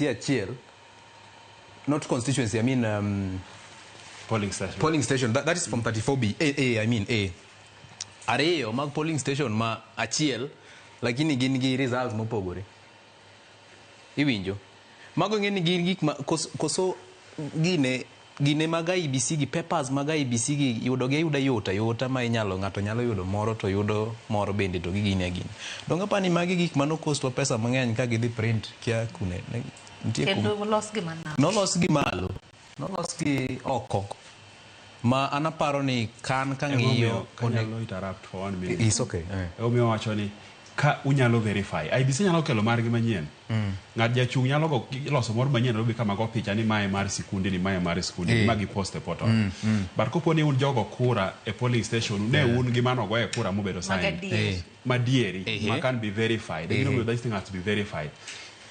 Achiel, not constituency, I mean polling station. Polling station, that is from 34B, A, I mean A ariyo mag polling station ma achiel, lakini gin gi results mopogore. Iwinjo mago? Ng'e ni gin gik ma koso gine mag IEBC gi papers mag IEBC gi yudo gi ayuda yot ayota ma inyalo ng'ato nyalo yudo moro to yudo moro bende to gigine gin donge. Apani magi gik mano costwa pesa mang'eny ka gidhi print kia kune. Nitie kendo los gi manalo. Nolos gi malo, nolos gi oko ma an aparo ni kan kang'iyo. Kanyalo interrupt for one minute. It's okay. Emomiyo wacho ni ka unyalo verify, IEBC nyalo kelo margi manyien. Ng'at jachung' nyalo go loso moro manyien Nairobi kama go picha ni mae mar sikundi ni mae mar sikundi ni ma gipost e portal. But kopo ni un jogo kura e polling station ne un gi mano goye kura mobedo signed. Magadier. Madieri ma can be verified. This thing has to be verified.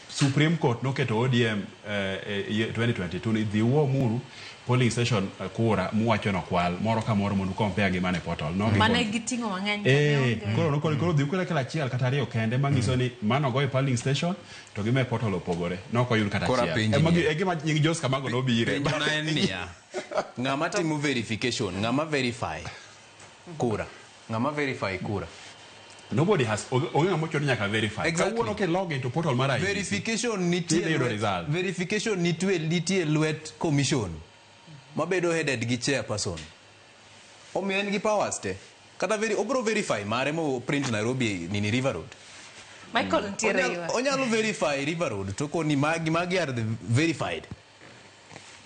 Supreme Court noketo ODM 2022 ni dhi uomuru polling station kura muwacho nokwal moro ka moro mondo compare gi mane portal. No, mane giting'o mang'eny. Koro nokoni koro dhi ukel achiel kata ariyo kende manyiso ni mano go e polling station to gi me portal opogore. Nok oyud kata Koro achiel. apenji Ema niya. E gima nying Jos Kamago nobire. Penjona en niya, ng'ama timo verification, ng'ama verify kura, ng'ama verify kura? Nobody has, onge ng'ama ochuno ni nyaka verify. Exactly. Kawuono ke log into portal mar IEBC. Verification nitie Tidhi yudo lwet- result. Verification nitie lwet commission mabedo headed gi chairperson. Omiyo en gi powers te kata obro verify mare mo print Nairobi nini River Road. Michael nitiere ywa. Onyalo verify River Road to koni magi are the verified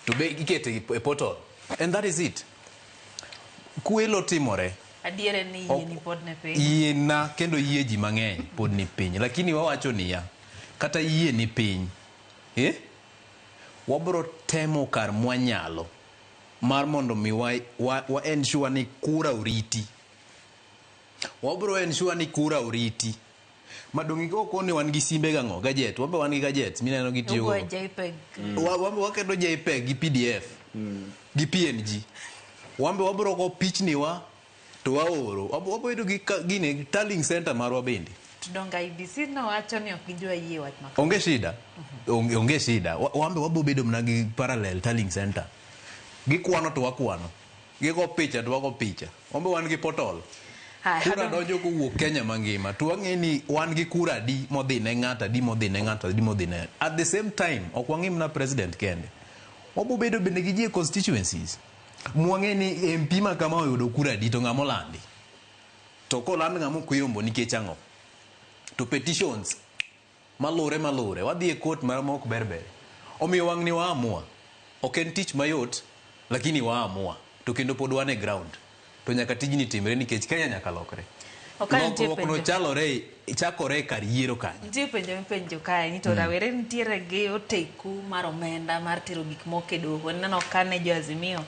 to be ikete e portal and that is it. Kwelo timore. Adier en ni yieni pod ne piny. Yie na kendo yie ji mang'eny pod ni piny, lakini wawacho niya, kata yie ni piny, eh? Wabro temo kar mwanyalo mar mondo mi wa ensure ni kura oriti. Wabro ensure ni kura oriti madong' koni wan gi simbe gang'o, gadget, wambe wan gi gadgets mineno gitiyo Ugoyo JPEG. Wambe waketo JPEG gi PDF gi PNG. Wambe wabro go pichni wa to waoro. Wabro bedo gi gine tallying center marwa bende. To donge IEBC nowacho ni ok gijwa yie wach ma Onge shida, onge shida. Wambe wabro bedo mana gi parallel tallying center. Gikwano to wakwano, gigo picha to wago picha. Wambe wan gi portal. Haya, Kura donjo kowuok Kenya mangima to wang'e ni wan gi kura adi modhi ne ng'ato, adi modhi ne ng'ato, adi modhi ne. At the same time ok wang'i mana president kende, wabo bedo bende gi ji e constituencies mwang'e ni MP ma kama oyudo kura adi to ng'ama olandi to koland ng'ama ok oyombo nikech ang'o, to petitions malure malure wadhi e court mar mok ber ber. Omiyo wang'ni waamua ok en tich mayot, lakini waamua to kendo pod wan e ground to nyaka tijni timre nikech Kenya nyaka lokre. Ok nitie Lokruok no penjo. chalore chakore kar yiero kanyo. Nitie penjo mipenjo kae ni to rawere nitiere gi oteku mar omenda mar tero gik moko e doho. Ineno ka ne jo Azimio